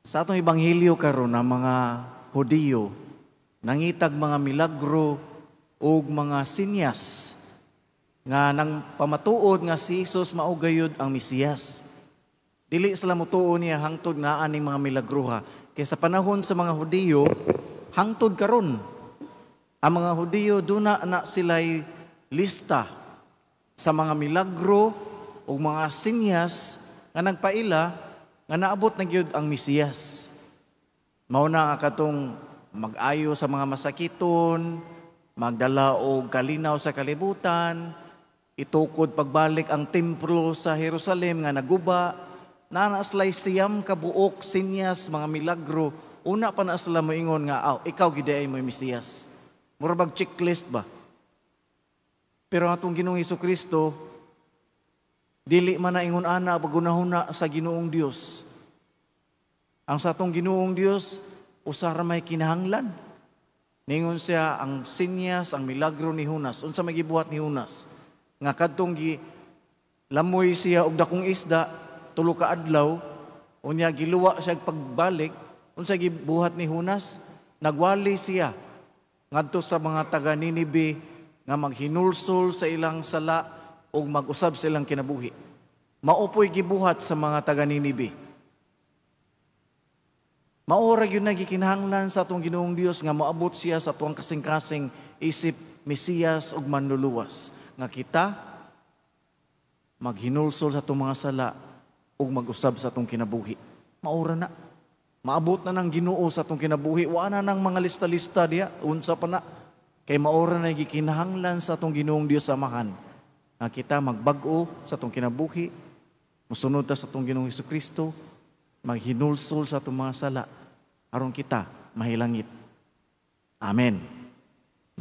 Sa atong ebanghelyo karon, ang mga Hudiyo nangitag mga milagro ug mga sinyas nga nang pamatuod nga si Jesus mao gayud ang Mesiyas. Dili sila motuo niya hangtod naa ning mga milagruha. Kay sa panahon sa mga Hudiyo, hangtod karon, ang mga Hudiyo duna na sila'y lista sa mga milagro ug mga sinyas nga nagpaila nga naabot na gyud ang Mesiyas. Mao na nga katong mag-ayo sa mga masakiton, magdala og kalinaw sa kalibutan, itukod pagbalik ang templo sa Jerusalem nga naguba, naa na sila'y 9 ka buok sinyas, mga milagro. Una pa na sila moingon nga, "Aw, ikaw gyud ay mo Mesiyas." Mura bag checklist ba? Pero atong Ginoong Kristo, dili man na ingon ana pagunahuna sa Ginoong Dios. Ang sa atong Ginoong Dios, usa ra may kinahanglan. Ningon siya ang sinyas, ang milagro ni Jonas. Unsa may gibuhat ni Jonas? Nga kadtong gi lamoy siya og dakong isda 3 ka adlaw, unya giluwa siya pagbalik. Unsa gibuhat ni Jonas? Nagwali siya ngadto sa mga taga Ninibe nga maghinulsol sa ilang sala ug mag-usab sa ilang kinabuhi. Mao po'y gibuhat sa mga taga Ninibe. Mao ra gyud gikinahanglan sa atong Ginoong Dios nga moabot siya sa atuang kasing-kasing isip Mesiyas ug Manluluwas, nga kita maghinulsol sa atong mga sala ug mag-usab sa atong kinabuhi. Mao ra na. Maabot na ng Ginoo sa atong kinabuhi. Wa na nang mga lista-lista diya, unsa pa na. Kay mao ra na gikinahanglan sa atong Ginoong Dios Amahan nga kita magbag-o sa atong kinabuhi, musunod ta sa atong Ginoong Kristo, maghinulsol sa atong mga sala aron kita mahilangit. Amen.